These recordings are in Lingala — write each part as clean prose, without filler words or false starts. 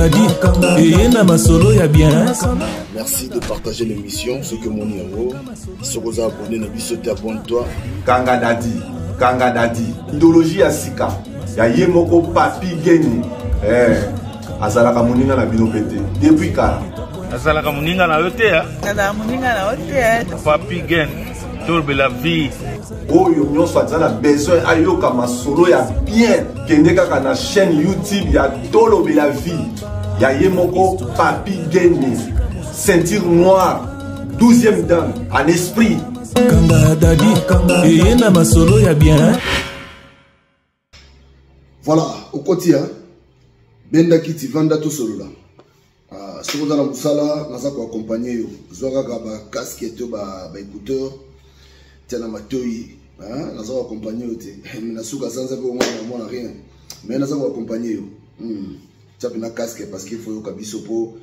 Dadi eye na masolo ya bien. Merci de partager l'émission. Soki omoni yango, soki oza abonné na biso te, abonne-toi. Kanga Dadi, Kanga Dadi, idéologie ya sika ya ye moko Papi Geni. Eh, azalaka moninga na bino pe te depuis kala. Azalaka moninga na yo te. Azalaka moninga na yo te. Papi Geni, tolobela vie. Oyo nyonso aza na besoin ayoka masolo ya bien, kende kaka na chaîne YouTube ya Tolobela Vie ya ye moko Papi Gene, ceinture noire, 12e dan en esprit. Kanga Dadi eye na masolo ya bien. Voilà, okoti ya benda kiti vanda tosolola. Ah, soki oza na mosala naza koaccompagne yo, zwa kaka bacasque to baécouteur tia na matoi. Naza koaccompagne yo te, na suka sanza mpe omona mona rien, mais naza koaccompagne yo. Tia mpe na casque parce que faut yoka biso mpo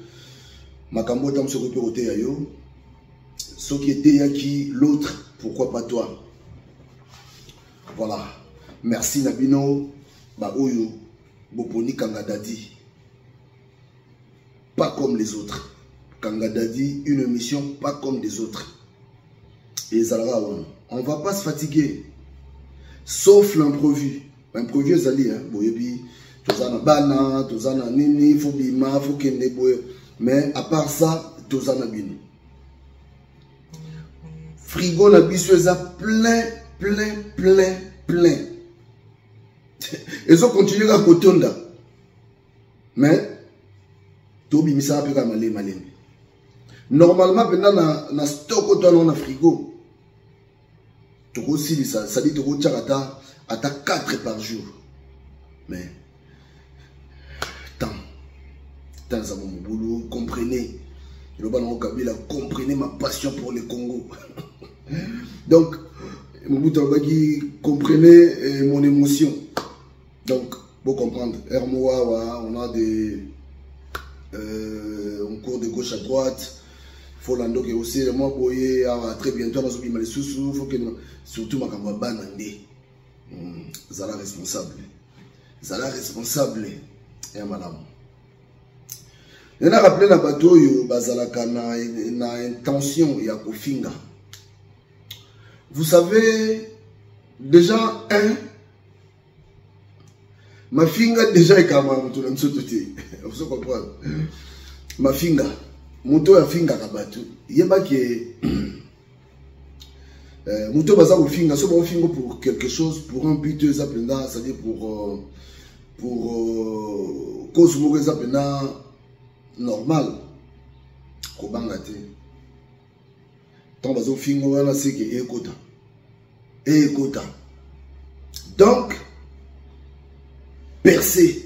makambo ota mosu ekoki mpe koteya yo. Soki eteyaki l'autre, pourquoi pas toi? Voilà, merci na bino baoyo boponi Kanga Dadi, pas comme les autres. Kanga Dadi, une émission pas comme des autres. Et ezalaka wana, on va pas se fatiguer, sauf l'imprévu. Imprévu ezali, hein, boyebi toza na bana, toza na nini, faut bima, faut kende boye, mais à part ça toza na bino. Frigo na biso eza plein, plein, plein, plein, ezo continuer kaka kotonda, mais tobimisaka mpe kaka malembe malembe. Normalement mpenza na stock oyo towana na frigo, tokosilisa, c'est-à-dire tokotiaka ata 4 par jour, mais temps eza mobulu. Comprenez, eloba nango Kabila, comprenez ma passion pour le Congo. Donc Mobutu alobaki, comprenez mon émotion. Donc pour comprendre Hermoawa, on a des on court de gauche à droite, faut landoke aussi moi boye awa très bientôt nazobima lisusu. Faut que surtout makambo ya bana nde. Zala responsable, zala responsable ya malamu. Nena rappelé na bato oyo bazalaka na intention ya kofinga. Vous savez déjà, un mafinga déjà ekama moto na nzoto te. Vous comprendre, mafinga, moto oyo afingaka bato, yebaki moto oyo baza kofinga, so baofinga pour quelque chose, pour un but eza mpenza, c'est-à-dire pour cause moko eza mpenza normal, kobanga te. Ntango bazofinga wana, seke ekota ekota. Donc percé,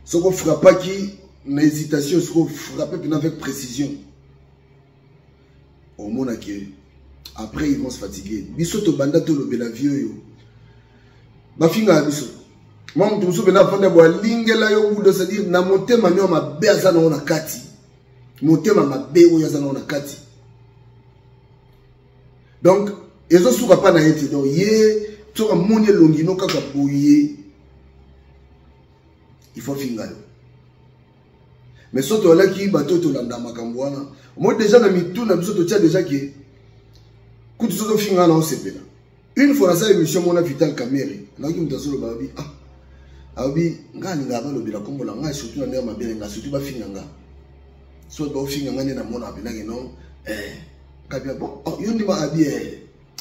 soki ofrappaki na hésitation, soki ofrappe mpena avec précision, omonaki après ils vont se fatiguer. Biso tobanda tolobela vie oyo bafingaka biso. Mwa moto mosusu mpena afanda bo alingela yo budo, c'est-à-dire na motema nio mabe aza nango na kati, motema mabe oyo aza nango na kati. Donc ezosuka mpa na ye te. Donc ye soki amoni elongi no kaka boye, il faut finga yo. Mais soki toyalaki bato oyo tolanda makambo wana, omoni déjà na mitu na biso totia déjà ke kutu soki ofinga na osepela. Une fois nasala émission mona Vital Kamerhe, nayoki moto azoloba, abi ah, abi ngai alingaka balobela nkombo na ngai, surtout na ndenge mabe na ngai, surtout bafinga nga. Soki baofinga ngai nde namona apenaki non kabia bon, oh, yo ndima abi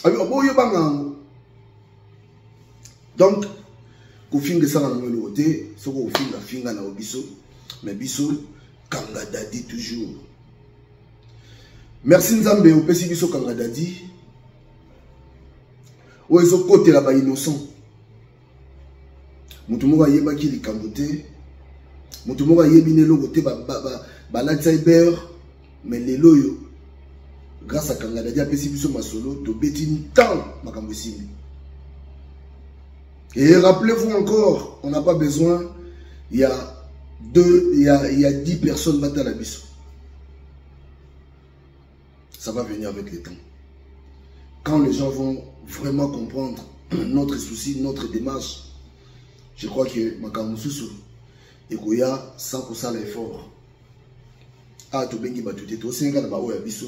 abi oboyo banga yango. Donc kofinga esala nango eloko te. Soki ofinga, finga na yo biso, mais biso Kanga Dadi toujours. Merci Nzambe opesi biso Kanga Dadi oyo ezokotela ba innocent. Moto moko ayebaki likambo te, moto moko ayebi na eloko te, balatisa ye beurre, mais lelo oyo grâce à Kanga Dadi apesi biso masolo, tobeti ntan makambo esimbi. Et rappelez-vous encore, on n'a pas besoin, il y a deux, il y a 10 personnes batala biso. Ça va venir avec le temps. Quand les gens vont vraiment comprendre notre souci, notre démarche, je crois que makambo mosusu Ekoya sans kosala effort. Ah, tobengi bato te, tosenga na baoyo ya biso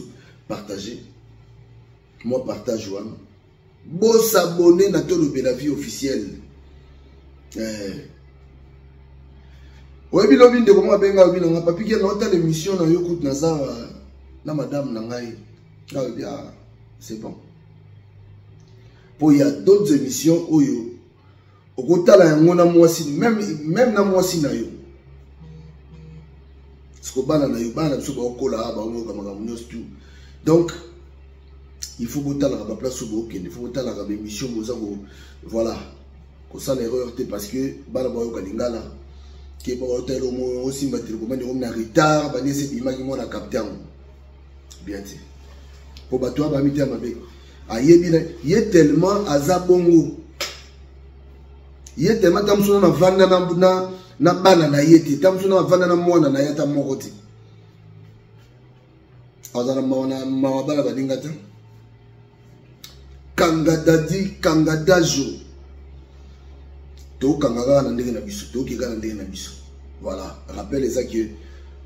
partager. Moi partage wana. Bosabone na Tolobela Vie officielle. Eh. Oyebi lobi ndeko moko abenga obi na nga papi kena otala émission na yo kutu naza na madame na ngai. Alobi ah, c'est bon. Po ya d'autres émissions oyo okotala yango na mwasi même même na mwasi na yo. Siko bana na yo bana biso baokola baoyoka makambo nyonso tout. Donc il faut botalaka ba place oyo bokende, il faut botalaka ba émission boza ko voilà kosala erreur te parce que bana bayoka lingala ke baotala osimba telecommande ekomi na retard bani esi ebimaki mwana capte yango bien te po bato wana bamite ya mabe ayebi na ye tellement aza bongo ye tellement ta mosusu na vanda na, na bana na ye te ta mosusu na vanda na mwana na ye ata moko te azala mawa na mawa bana baninga te kanga dadi kanga dajo tokanga kaka na ndenge na biso tokoki kaka na ndenge na biso. Voilà, rappel eza que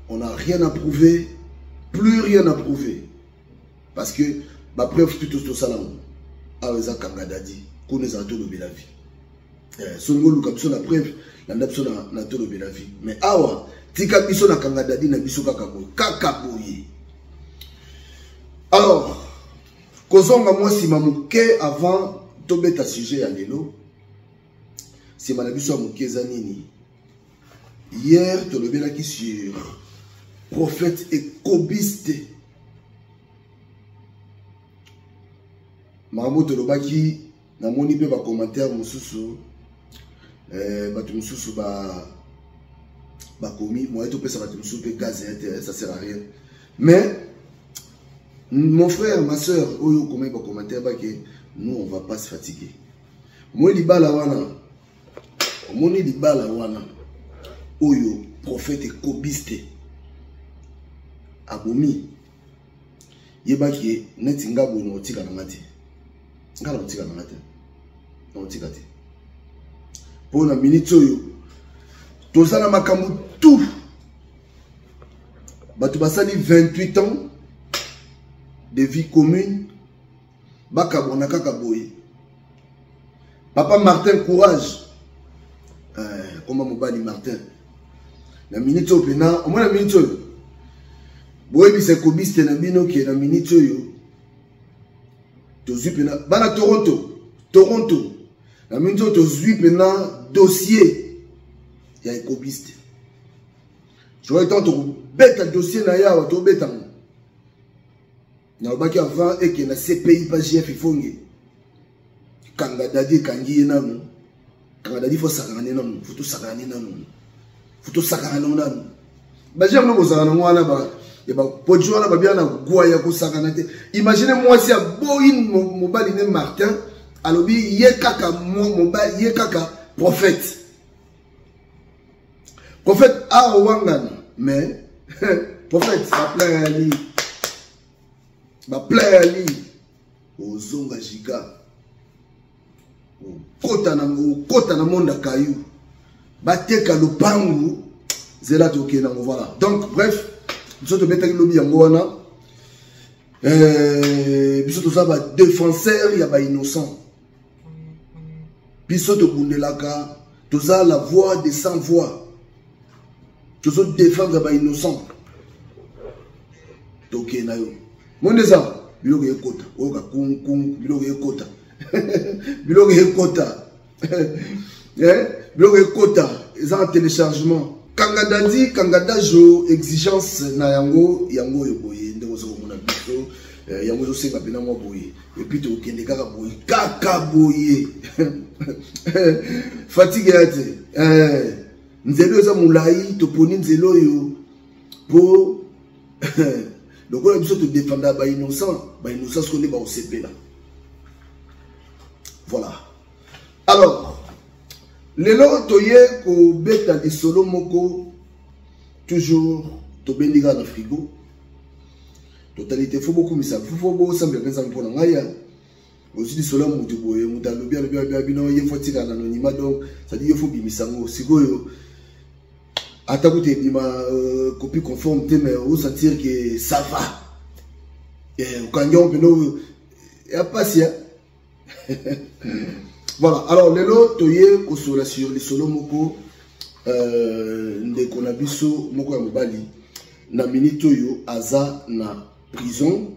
on n'a rien à prouver, plus rien à prouver parce que ba preuve tout tosala yango awa eza kanga dadi kuna ezala tolobela vie. Soki oluka biso na preuve landa biso na tolobela vie, mais awa tika biso na kanga dadi na biso kaka boye kaka boye. Alors kozonga mwa nsima moke avant tobeta sujet ya lelo, nsima na biso ya moke eza nini? Hier tolobelaki sur prophète ekobiste. Makambo tolobaki namoni mpe ba commentaire mosusu bato mosusu bakomi moyen topesa bato mosusu mpe gaz ya te, ça sert à rien. Mais mon frère, ma soeur oyo okomaki ba commentaire bake, nous on va pas se fatiguer. Moi libala wana, omoni libala wana oyo prophète ekobiste abomi, yebaki neti nga boye na otika na nga te, nga na otika na nga te, na otika te. Mpo na minute oyo toza na makambo tout, bato basali 28 ans de vie commune bakabwana kaka boye. Papa Martin, courage. Koma mobali Martin na minute oyo mpena omona minute oyo boyebisa ekobiste na bino ke na minute oyo tozwi mpena bana Toronto na minute oyo tozwi mpena dossier ya ekobiste. Soki ntango tokobeta dossier na ye awa tobeta ngo nalobaki avant eke na CPI pa JF Ifonge kanga dadi ekangi ye nanu, kanga dadi fo sakana ne nanu, fo tosakana ne nanu, fo tosakana nango nanu. Baje yango bozala nango wana ba ya bapoji wana babia na gwa ya kosakana te. Imagine mwasi aboyi mobali ne Martin alobi ye kaka mobali ye kaka prophète. Prophète awangana mais prophète ba plein ya li, ba plein ya li ozonga giga okota na monde ya kayu bateka lopangu zela tokende nango. Voilà, donc bref biso tobetaki lobi yango wana. Biso toza ba défenseur ya ba innocent, biso tobundelaka, toza la voix des sans voix, tozo défendre ba innocent. Tokende na yo monde eza biloko ekota oyoka kung biloko ekota biloko ekota biloko ekota eza na téléchargement. Kanga dadi kanga dajo exigence na yango yango oyo boye ndenge oza komona biso yango ezosenga mpena mwa boye epuis tokokende kaka boye kaka boye fatigue ya te. Nzela oyo eza molai, toponi nzela oyo po lokola biso todefenda ba innocent, ba innocent sikoyo nde bakosepela. Voilà, alors lelo toye kobeta lisolo moko toujours tobendi kaka na frigo totali te. Fo bokumisa, fo bosambela mpe Nzambe mpona ngai ya ozwi lisolo ya motu boye, moto alobi alobi alobi bino ye fo atika na anonymat, donc c'est-à-dire ye fo bimisa yango sikoyo. Ata kutu ebima euh, copie conforme te, mais osentir que ça va. Eh, okangi yango mpena ya pasi. Voilà, alors lelo toye kosola sur lisolo moko, ndeko na biso moko ya mobali na minute oyo aza na prison.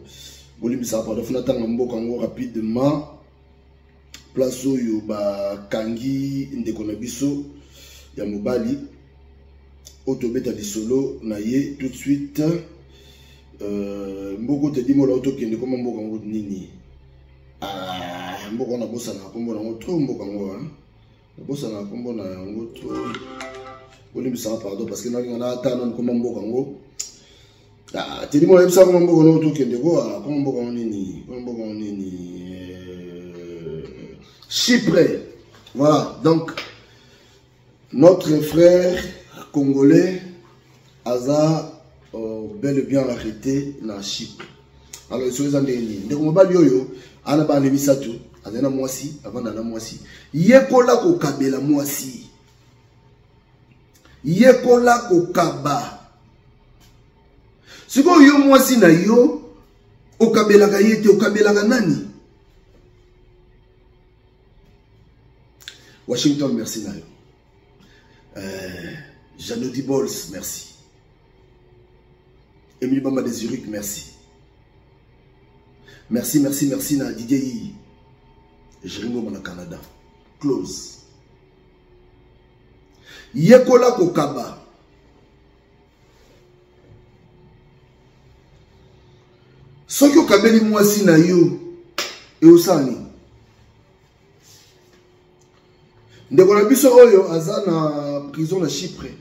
Bolimbisaka, pardon, funa tanga mboka yango rapidement, place oyo bakangi ndeko na biso ya mobali oyo tobeta lisolo na ye tout de suite. Mboka Teddy Mola oyo tokende koma mboka yango nini? Ah, mboka wana nabosanaka nkombo nango trop, mboka yango nabosanaka nkombo na yango trop. Bolimbisaka, pardon, parce que nalinga na ata nanu koma mboka yango. Ah, Teddy Mola, yebisaka koma mboka nango tokende ko. Ah, koma mboka yango nini? Koma mboka yango nini? Chypre. Voilà, donc notre frère congolais aza bel et bien arrêté na Chypre. Alors soki eza ndenge nini, ndeko mobali oyo ana bana misato, azali na mwasi, avanda na mwasi. Yekola kokabela mwasi, yekola kokaba. Sikoyo yo mwasi na yo okabelaka ye te, okabelaka nani? Washington, merci na yo. Janodi Bols, merci. Emile Bamba de Zurich, merci. Merci, merci, merci na Didier Yi. Jérémy na Canada. Close. Yekola kokaba. Soki okabeli mwasi na yo, eosala nini? Ndeko na biso oyo aza na prison na Chypre,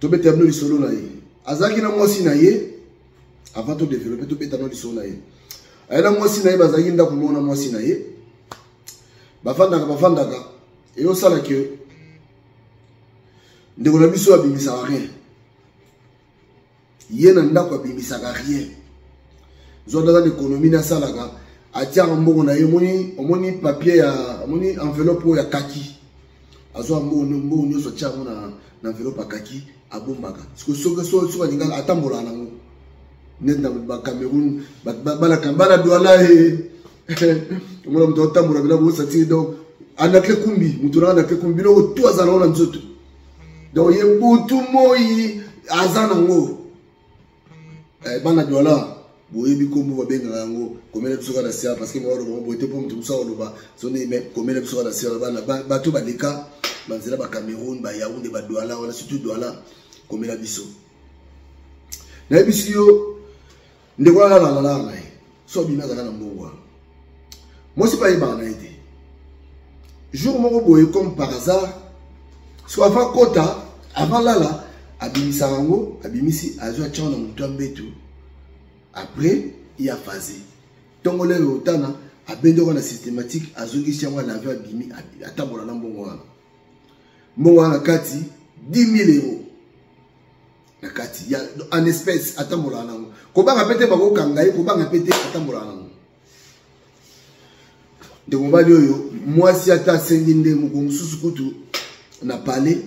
tobeta bino lisolo na ye. Azalaki na mwasi na ye. Avant todévelopper, tobeta no lisolo na ye. Aye na mwasi na ye, bazalaki ndako moko na mwasi na ye, bafandaka bafandaka. Eyosala ke ndeko na biso abimisaka rien. Ye na ndako abimisaka rien. Zwa aza na économie, nasalaka, atiaka mbongo na ye. Omoni, omoni papier ya, omoni enveloppe oyo ya kaki, azwa mbongo, mbongo nyonso atia yango na enveloppe ya kaki, abombaka. Soki soki alingaka, atambolaka nango neti na Bacameroun, bana Douala. Ye omona moto aotambola bina bosatiri. Donc Anakle Kumbi, moto nanga Anakle Kumbi, biloko tu aza nango na nzoto. Donc ye butu moi aza nango. Bana Douala, boyebi kombo babengaka yango. Komela biso kaka na sia, parce que moya oloba boye te mpo moto mosu akoloba soni. Mais komela biso kaka na sia, bana bato baleka banzela Bacameroun, Bayaounde, Badouala wana, surtout Douala. Komela biso, nayebisi yo, ndeko wana alalala na ye. So abimi, azalaka na mbongo wana. Mwasi mpe ayebaka na ye te. Jour moko boye, comme par hasard, so avant kota, avant lala, abimisaka yango, abimisi, azwi, atyango na motu ya mbeto. Après ye afaze ntongo lelo otana, abendoko na systématique, azongisi yango, alave, abimi, atambola na mbongo wana. Mbongo wana na kati 10 000 euros na kati ya en espèce. Atambolaka nango, kobanga mpe te bakokanga ye, kobanga mpe te, atambolaka nango. Ndeko mobali oyo, mwasi ata asengi nde moko mosusu kutu na palais,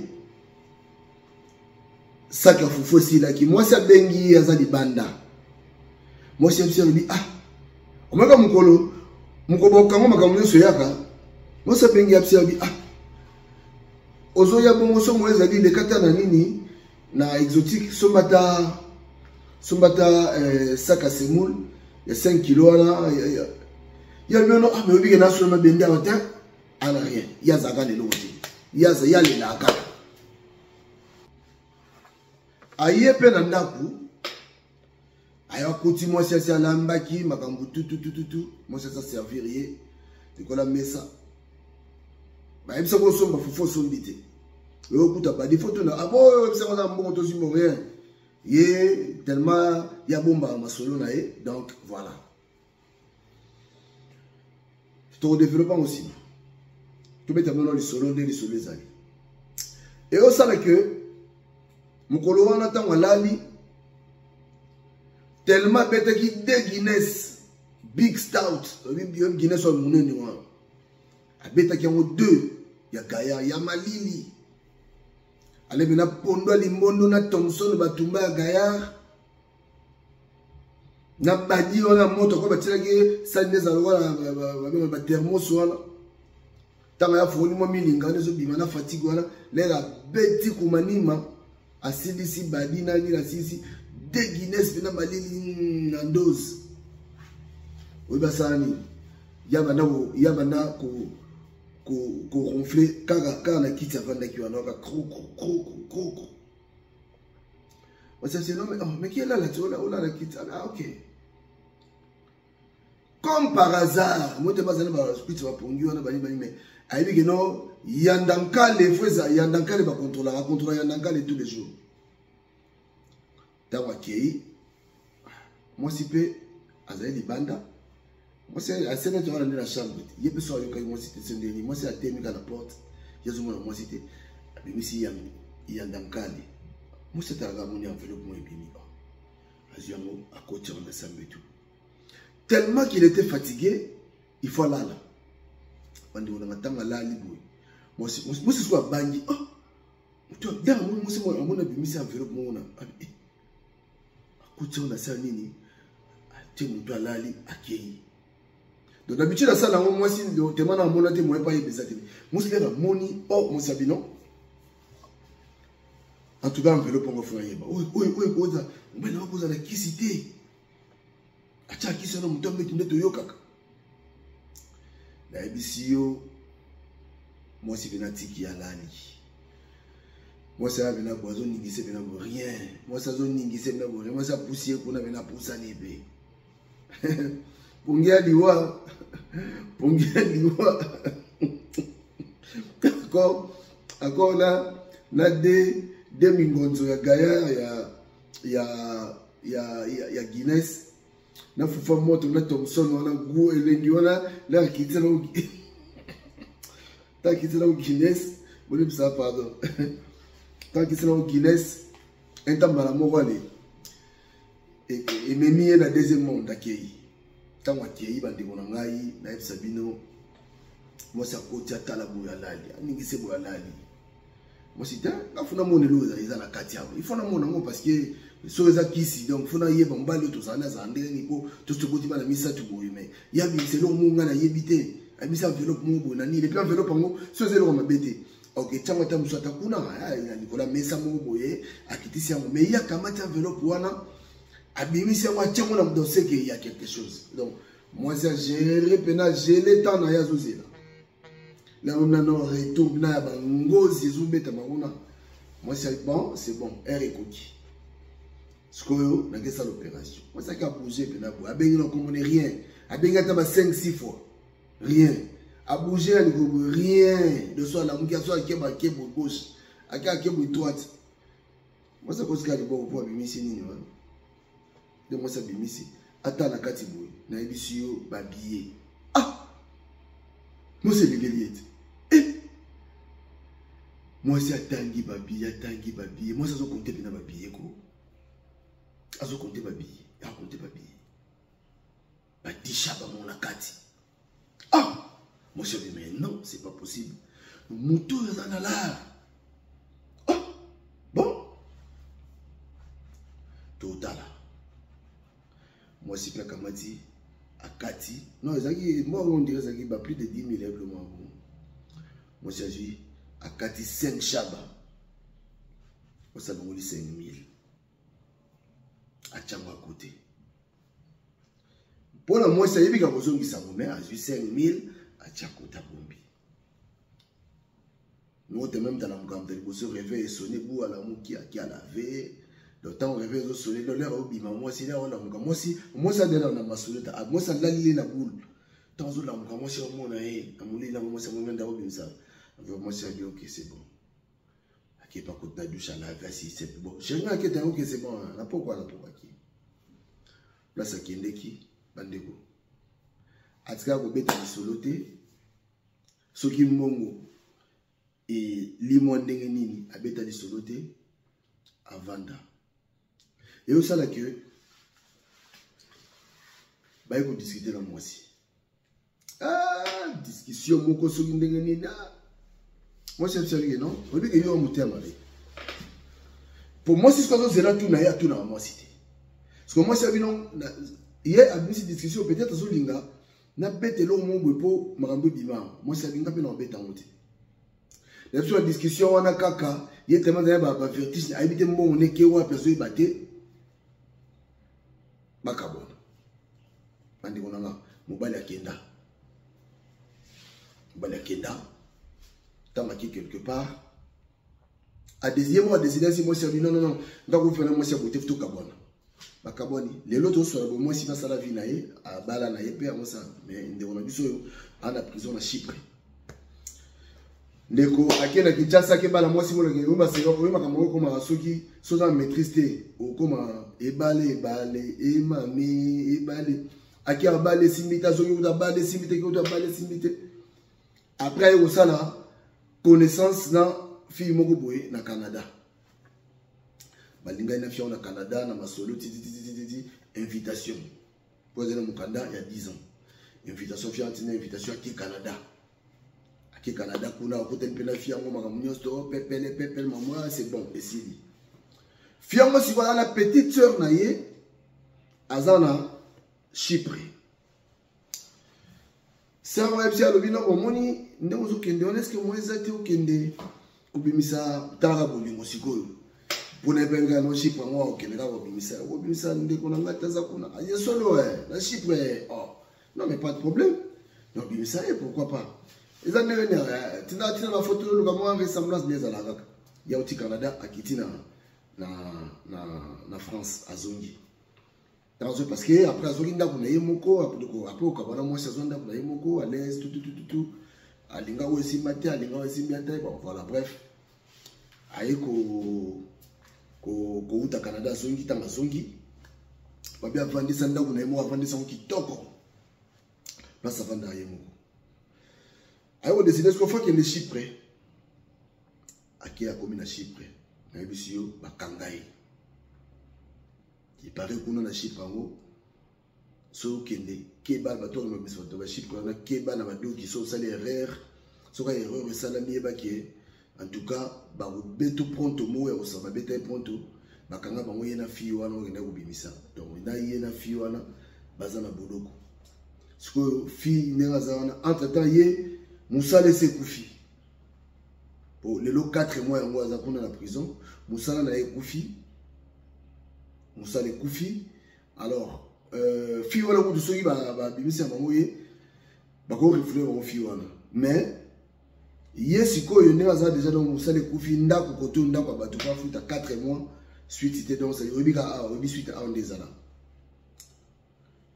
saki ya fufu esilaki, mwasi abengi ye, aza libanda. Mwasi ya biso alobi: "Ah, omaka mokolo mokolo bokango makambo nyonso eyaka." Mwasi abengi ya biso, alobi: "Ah, ozoya bongo, somo ezali lekata na nini na Exotique, sombata, sombata sac ya semoule ya 5 kilo wana." Ya bino: "Ah, mais obike nasolo mabende awa te." Ana rien, ye azalaka na eloko te, ye aza, ye alelaka kaka. Aye mpe na ndako, aya akuti mwasi asi alambaki makambo tututututu. Mwasi asi aservir ye likolo ya mesa. Bayebisaka osomba fufu, osombi te, oyokuta badi fo tuna abo oyebisaka oza mbongo, tozwi mbongo. Rien, ye tellement ye abombaka masolo na ye. Donc voilà, tokodévelopper yango nsima, tobeta bino lisolo nde lisolo ezali. Eyosala ke mokolo wana, ntango alali, tellement abetaki de Guinness Big Stout. Oyebi Guinness oyo monene wana, abetaki yango deux ya gaya ya malili. Alebi na pondo ya limbondo na Thomson batumba ya gaillard na badi wana moto ako batielaki ye sali nde ezala lokola babenga bathermos wana. Ntango ya fongoli mwa milinga wana ezobima na fatigue wana, lere abeti kumanima, asilisi badi na nini, asilisi de Guinness mpena malili na dose. Oyebi asala nini? Ya banda koronfle kaka kaka na kiti avandaki wana, kaka kro kro kro kro kro. Osasi non mais, oh, mais qui est là là tu olala kiti. Ah ok, comme par hasard moto bazali baspiti bapongi wana bani bani, mais ayebi ke no yandankale fo eza yandankale, bakontrolaka kontrola yandankale tous les jours. Ntango akei, mwasi mpe azali libanda, mwasi aseneti wana nde na chambre te. Ye mpe so ayokaki mwasi te, so ndeni mwasi atemi kaka na porte, ye azomona mwasi te, abimisi yandankale. Mwasi atalaka, amoni enveloppe moko ebimi, azwi yango, akoti yango na sambetu. Tellement qu'il était fatigué, il faut alala. Bandeko nanga, ntango alali boye, mwasi siko abangi. Oh, moto danga amoni mwasi, amoni abimisi enveloppe moko na akoti yango na sala nini, atie moto, alali, akei. Donc d'habitude asala yango, mwasi tema na amona te, moye mpo ayebisa te. Mwasi ndenge amoni o mwasi abino, en tout cas enveloppe yango fo ayeba oyo oyo koza mobali nanga kozala kisi te, atya kisi wana moto ambeti nde toyokaka. Nayebisi yo, mwasi mpe natiki, alali. Mwasi aya pena bo azoningise pena bo rien, mwasi azoningise pena bo rien. Mwasi apusi ye kuna pena, apusani mpe pongi ya liwa, pongi ya liwa. Encore encore na de mingonzo ya gaillard ya Guinness na fufa moto na Thomson wana, gu elengi wana. Na akitisa na ta akitisa na Guinness, bolibisa, pardon, ta akitisa na Guinness intambala moko ale ememi ye na deuxième monde. Akei, ntango akei, bandeko na ngai, nayebisa bino, mwasi akoti, atala boye, alali, aningisi boye, alali. Mwasi te, nga funa mona eloko eza na kati awa, il faut namona yango parce que soki eza kisi, donc faut nayeba mobali oyo tozala nazala ndenge nini, mpo tosi toboti bana misato boye, mais yabimisa eloko moko ngai nayebi te. Abimisa enveloppe moko boye na nini, et puis enveloppe yango so eza eloko mabe te, ok, ntango ata mosu ata kuna na likolo ya mesa moko boye akitisi yango, mais ye akamati enveloppe wana, abimisi yango, atiango na dossier ke ya quelque chose. Donc mwasi agere mpena agele temps na ye, azozela nano nano retour na ya bangozi ezobetama kuna. Mwasi, bon, c'est bon, heure ekoki sikoyo nakesala opération. Mwasi aki abouge mpena boye, abengi na komone, rien. Abengi ata ba 5 6 fois, rien. Abouge na likolo boye, rien. De so alamuki, aso akeba, akeboye gauche, ake akeboye droite. Mwasi akosika liboko mpo abimisi nini wana nde. Mwasi abimisi, ata na kati boye, nayebisi yo, babillet. Ah, mwasi elengeli ye te. Eh, mwasi atangi babillet, atangi babillet, mwasi azokonte mpena babillet ko, azokonte babillet, akonte babillet, badisha bango na kati. Ah, mwasi abi, mais non, c'est pas possible, moto oyo aza na lar. Ah bon, totala. Mwasi mpe akamati, akati non, ezalaki mbongo, on dirait ezalaki ba plus de 10 000 eblo mwango. Mwasi azwi, akati 5 shaba, mwasi abongoli 5 000, atyango akote mpona mwasi ayebika kozongisa ngo, me azwi 5 000, atya kota, bombi ngote. Même tala mokambo ya liboso, réveil esonne, bu alamuki, aki alave. Donc ntango réveil ezosonne, donc lere obima, mwasi lere olamuka, mwasi mwasi adela na masolo ta, mwasi alalili na boule. Ntango azolamuka, mwasi omona ye na molili nango, mwasi amoni ndako obimisa mwasi abi, ok, c'est bon. Akepa kota na douche, alave, asi c'est bon, chéri, aketa, ok, c'est bon. Na pokwa, na pokwa aki place akendeki. Bandeko, atikaka kobeta lisolo te soki mbongo elimwa ndenge nini, abeta lisolo te. Avanda eyosala ke baye kodiscute na mwasi. Ah, discussion moko soki ndenge nini. Ah, mwasi abisaki ke non, oyebi ke yo motema mabe. Po mwasi soki azozela tuna ye, atunaka mwasi te. Soki mwasi ya bino ye abimisi discussion, peut-être azolinga nabeta eloko moko boye mpo makambo ebima. Mwasi abinga mpe na kobeta yango te. Na biso na discussion wana kaka ye tellement azali ba vertige, ayebi te mbongo neke wapi, azoyeba te. Bakabona bandeko na nga, mobali akenda, mobali akenda. Ntango ake quelque part, adeside moko, adeside asi mwasi abi: "Non, non, non, nga kofana mwasi ya bote, tokabwana." Bakabwani. Lelo tozosola boye, mwasi basala vie na ye, abala na ye mpe yango sa. Mais ndeko na biso oyo ana prison na Chypre, ndeko ake na Kinshasa, akebala mwasi moleke. Oyo makambo okomaka soki soki oza na maîtrise te, okoma ebale ebale emami ebale. Ake abale, esimbi te. Azoki kuta abale, esimbi te. Kuta abale, esimbi te. Après aye kosala connaissance na fille moko boye na Canada. Balingani na fille na Canada na masolo tititititi. Invitation po azali na mokanda ya 10 ans. Invitation, fille antina invitation, ake Canada. Ake Canada kuna, akutani mpe na fille yango, makambo nyonso to pepele pepele, mama, c'est bon, esili. Fille yango sikoyo aza na petite sœur na ye, aza na Chypre. Sœur oyebisi, alobi: "No, omoni ndenge ozokende wana, eske mo eza te okende kobimisa?" Talaka bolingo sikoyo mpona epenga no Chypre yango, okende kaka kobimisa, kobimisa ndeko na ngai taza kuna ye solo na Chypre. Oh non, mais pas de problème, nobimisa ye, pourquoi pas? Eza ndenge nini? Tina tina bafoto, oluka mwa ressemblance nde ezalaka kaka. Ya oti Canada, akiti na France, azongi. Azwi parce que après azwaki ndako na ye moko. Après okabwana, mwasi azwa ndako na ye moko à l'aise, tutututu. Alinga oyo esimba te, alinga oyo esimbi te. Bon, voilà, bref, aye kouta Canada, azongi. Ntango azongi, babi avandisa ndako na ye moko, avandisa yango kitoko, place avandaka ye moko. Aye kodécider soki faut akende Chypre. Ake, akomi na Chypre, nayebisi yo, bakanga ye. Epare kuna na Chypre yango, soki okende, keba, bato oyo babimisa bato ba Chypre wana, keba na badoki. So osali erreur, soki erreur esalami, yebaki en tout cas bakobeto pronto moko ya kosala. Babeta ye pronto, bakanga bango, ye na fille wana okenda kobimisa. Donc na ye na fille wana baza na boloko sikoyo. Fille ndenge aza wana, entre temps ye mosala esi ekufi po lelo 4 mois yango aza kuna na prison. Mosala na ye ekufi, mosala ekufi. Alors fille wana kutu, soki babimisi ya bango ye, bakorefouler bango fille wana. Mais ye sikoyo ndenge aza déjà, donc mosala ekufi, ndako kote, ndako ya bato po afuta 4 mois suite te. Donc oyebi kaka awa, oyebi suite awa nde ezala.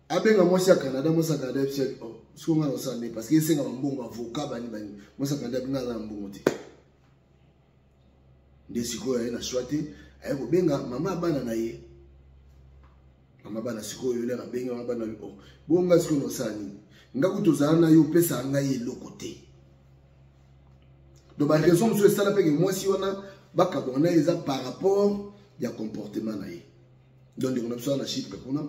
Abenga mwasi ya Canada. Mwasi ya Canada ebisi: "Oh, sikoyo nga na osala nde?" Parce que esengaka mbongo, avocat, bani bani. Mwasi ya Canada abenga, aza na mbongo te. Nde sikoyo aye na choix te, aye kobenga mama bana na ye. Mama bana sikoyo lere abengi mama bana: "Oh, bonga sikoyo na osala nini? Nga kutu ozala na yo, opesaka ngai eloko te." Donc baraison mosusu esala mpeke mwasi wana bakabwana na ye eza par rapport ya comportement na ye. Donc ndeko na biso wana na Chypre kuna,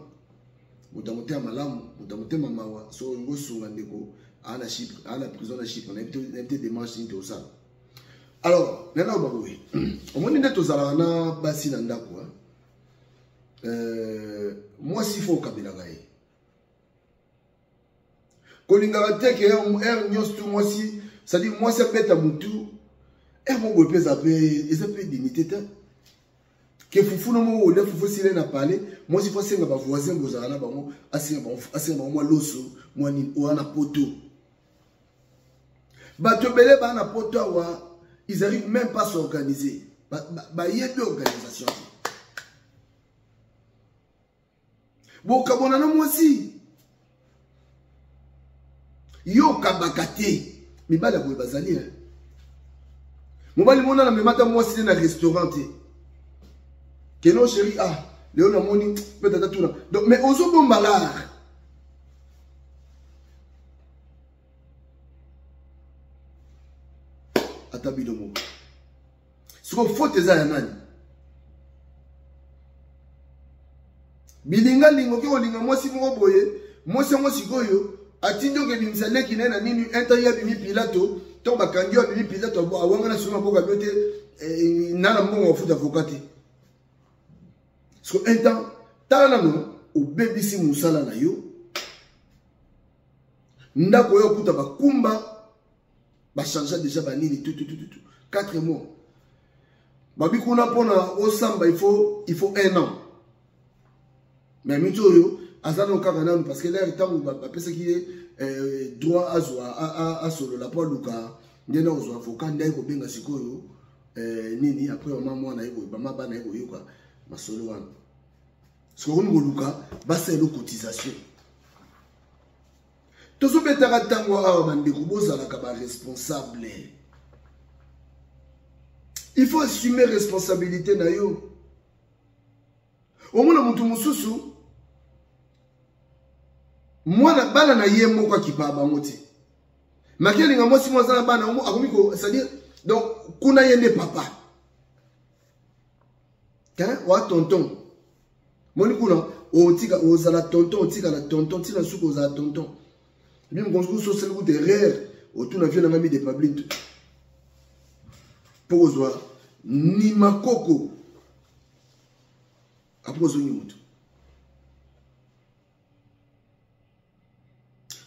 moto ya motema malamu, moto ya motema mawa, so olingi osunga ndeko aa na Chypre, aa na prison na Chypre, nayebi te démarche nini tosala. Alors nana oba boye, omoni nde tozalaka na basi na ndako, mwasi faut okabelaka ye. Kolingaka te ke heure nyonso tu mwasi, c'est-à-dire mwasi abeta motu heure moko boye mpe eza mpe, eza mpe dignité te ke fufu na moko olia fufu esili na pale, mwasi faut asenga bavoisin bozala na bango, asenga bango mwa loso, mwa nini. Oya na poto, bato ebele baa na poto awa, ils arrivent même pas s'organiser, bayebi organisation te. Bokabona na mwasi, yo okabaka te. Mibali ya boye bazali. Mobali mona na memata mwasi te na restaurant te keno: "Chéri, ah, lelo namoni mpe tata tuna." Donc mais ozobomba lar ata bino moko. Sikoyo faute eza ya nani? Bilingalinga, oki kolinga mwasi moko boye, mwasi yango sikoyo atindi okebimisa leki na ye na nini. Un temps ye abimi Pilato, ntango bakangi yo abimi Pilato, awanga na sima mboka bio te, nana mbongo afuta avocat te. Parce que un temps tala nano obebisi mosala na yo, ndako oyo okuta bakumba bachange déjà banini tout tout tout tout 4 mois babi kuna mpona osamba il faut 1 an. Mais miti oyo aza nano kaka nanu parce que l'air ntango bapesaki ye droit azwa asolola mpo aluka nde na kozwa avocat nde aye kobenga sikoyo nini après mama mwana ye mama bana ye koyoka masolo wana. Soki okomi koluka basalela cotisation. Tozobetaka ntango awa bandeko bozalaka baresponsable. Il faut assumer responsabilité na yo. Omona mutu mosusu mwana bana na ye moko akipa bango te. Maki alinga mwasi mwa aza na bana akomi ko c'est-à-dire donc kuna ye nde papa. Hein, wa tonton. Moni kuna otika ozala tonton otika na tonton tina suko ozala tonton. Bim konsu so sel ku erreur otuna vie na ngami de public. Pokozwa ni makoko. Apozo ni mutu.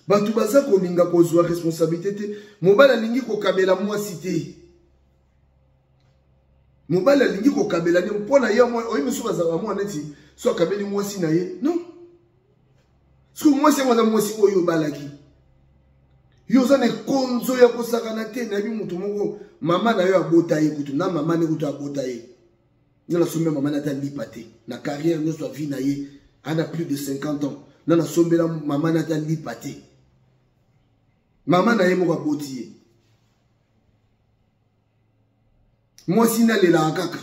Bato baza kolinga kozwa responsabilité te. Mobali alingi kokabela mwasi te. Mobali alingi kokabela ne mpona ye oyo mosusu bazalaka mwana neti so akabeli mwasi na ye. Non. Soki mwasi yango aza mwasi oyo obalaki. Yo oza na ekonzo ya kosakana te. Nayebi moto moko mama na yo abota ye kutu na mama ne kutu abota ye. Nga nasombela mama na ata lipa te. Na carrière nyonso ya vie na ye ana plus de 50 ans. Nga nasombela mama na ata lipa te. Mama na ye moko aboti ye. Mwasi nalelaka kaka.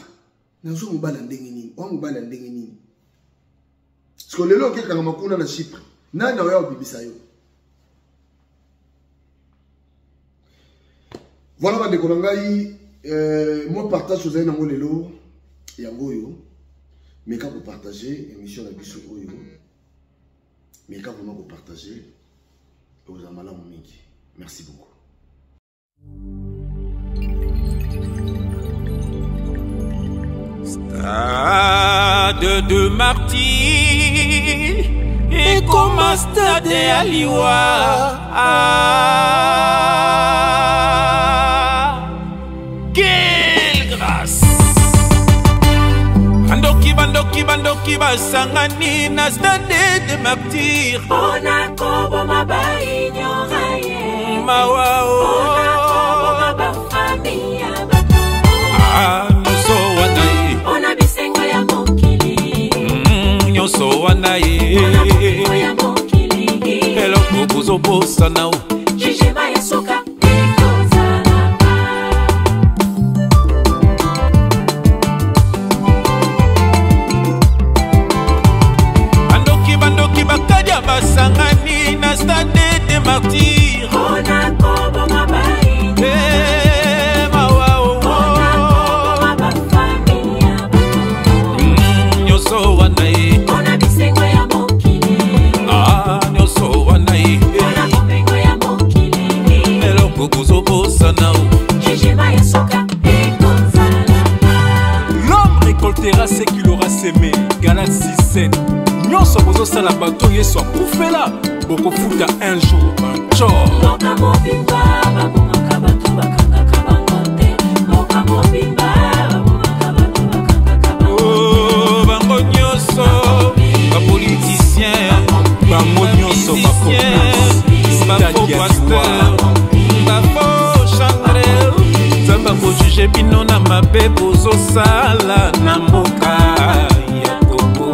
Nazo mobala ndenge nini? Oa mobala ndenge nini? Parce que lelo okekanga makuna na Chypre. Nani oya obibisa yo? Voilà bandeko na ngai, moi partage ozali nango lelo yango oyo. Meka ko partager émission na biso oyo. Meka vraiment ko partager. Oza malamu mingi. Merci beaucoup. Stade de Martyrs et comme stade à Liwa. Quelle grâce! Bandoki, bandoki, bandoki, basangani na stade de Martyrs. Mawa nyonso wana ye eloko bozobosana o jugement ya suka ekozala. Bandoki bandoki bakadia basangani na stade de Martyrs. Mpona koboma baino mawa o mpona koboma bafamille ya bato nyonso wana ye mpona bisengo ya mokili nyonso wana ye mpona bomengo ya mokili eloko bozobosana o jugement ya suka ekozala. L'homme récoltera ce qu'il aura semé. Galates 6:7. Nyonso bozosala bato Yesu akufela bokofuta un jour banchor. Mboka mobimba babomaka bato bakangaka bango te. Mboka mobimba babomaka bato bakangaka bango te. Bango nyonso bapoliticien, bango nyonso bacomplice, bafaux pasteur, bafaux chantre. Nzambe akojuge bino na mabe bozosala na mboka ya Kongo.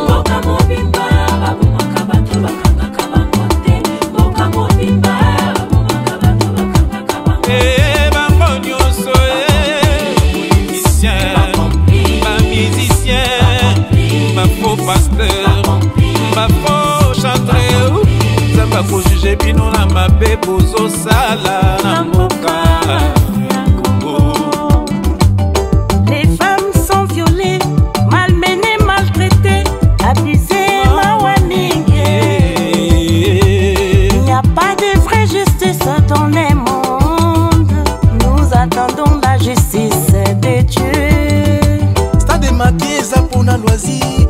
Mboka mobimba babomaka bato bakangaka bango te. Mboka mobimba babomaka bato bakangaka bango te. Bango nyonso politicien, bamusicien, bafaux pasteur, bafaux chantre. Nzambe akojuge bino na mabe bozosala na mboka ya Kongo. Les femmes sont violées, malmenées, maltraitées, abusées, mawa mingi. Il n'y a pas de vraie justice dans le monde. Nous attendons la justice de Dieu. Stade Martyrs eza mpona loisir.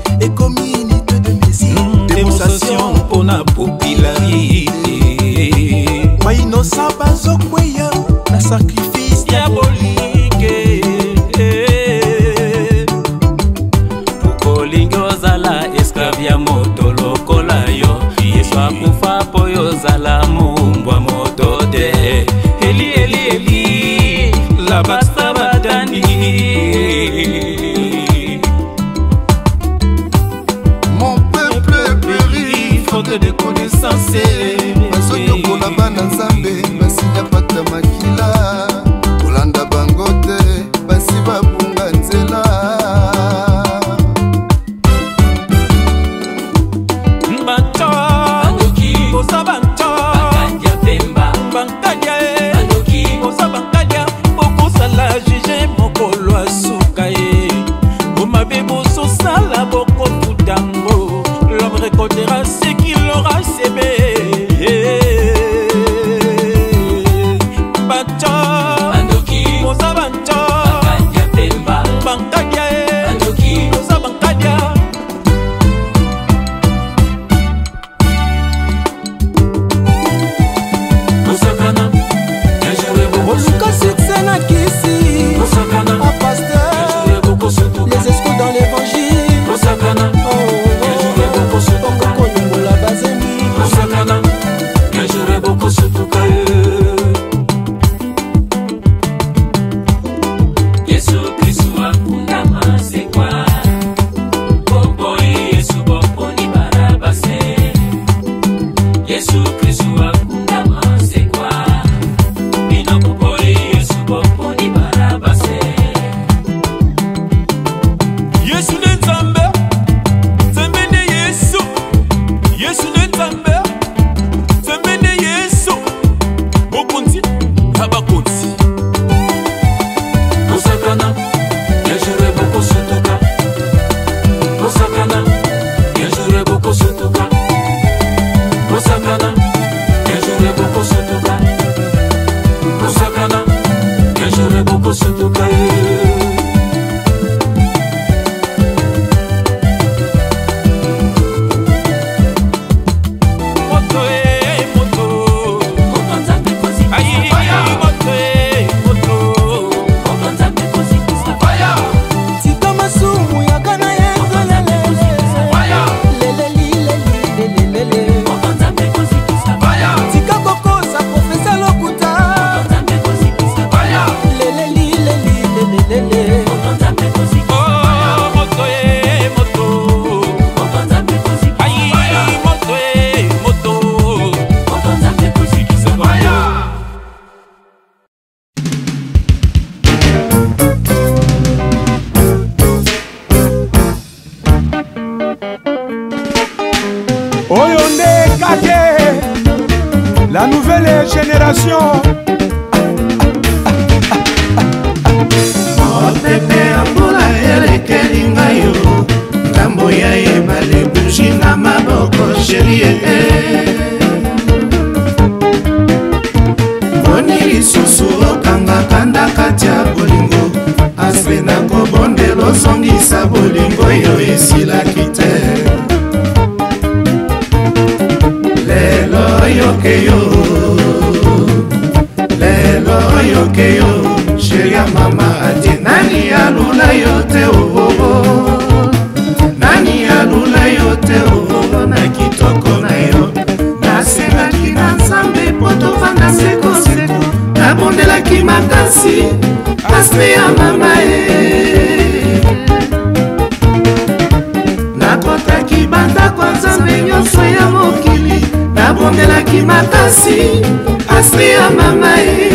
Félicitations. Mopepe ya mbula elekeli ngai yo, ngambo ya ebale, buji na maboko, chérie. Boni lisusu okangaka ndakati ya bolingo, aspe na kobondela ozongisa bolingo yo esilaki te. Lelo yoke yo, lelo yoke yo, chérie ya mama ate, nani alula yo te oo, nani alula yo te oo, na kitoko na yo. Nasengaki na Nzambe po tovanda sekoseko, nabondelaki makasi aspe ya mama e. Nakotaki bandako ya Nzambe nyonso ya mokili, nabondelaki makasi aspe ya mama e.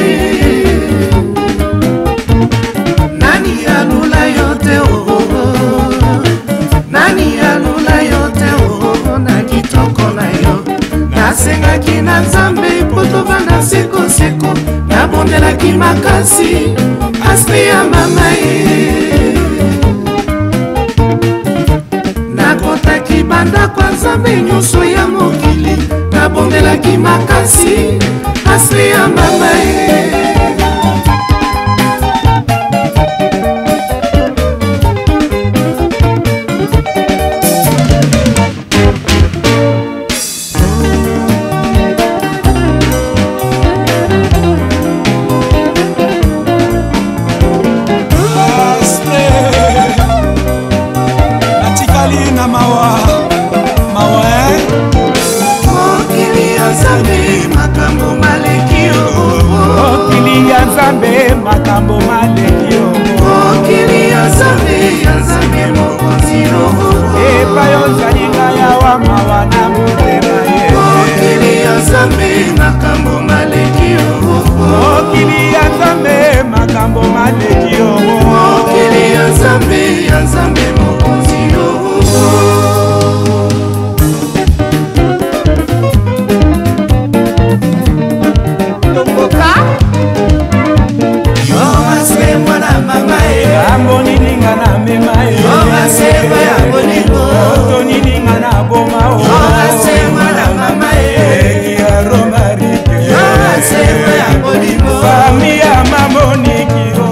Nani alula yo te oo, nani alula yo te oo, na kitoko na yo. Nasengaki na Nzambe po tovanda sekoseko, nabondelaki makasi aspe ya mama e. Nakotaki bandako ya Nzambe nyonso ya mokili, nabondelaki makasi aspe ya mama e. Natikali na mawa mawa eh? Mokili ya Nzambe makambo maleki yo, mokili ya Nzambe makambo maleki yo, mokili ya Nzambe ya Nzambe mokonzi yo, epai ozali ngai awa mawa na motema ye. Mokili ya Nzambe makambo maleki yo, mokili ya Nzambe makambo maleki yo, mokili ya Nzambe ya Nzambe mokonzi yo. Tokoka. Yo ase mwana mama e, Yambo nini nga na mema ye, yo ase ya bolingo, moto nini nga na boma o, yo ase mwana mama e, Eki ya Romarike, yo ase ya bolingo, Fami ya Mamoniki o.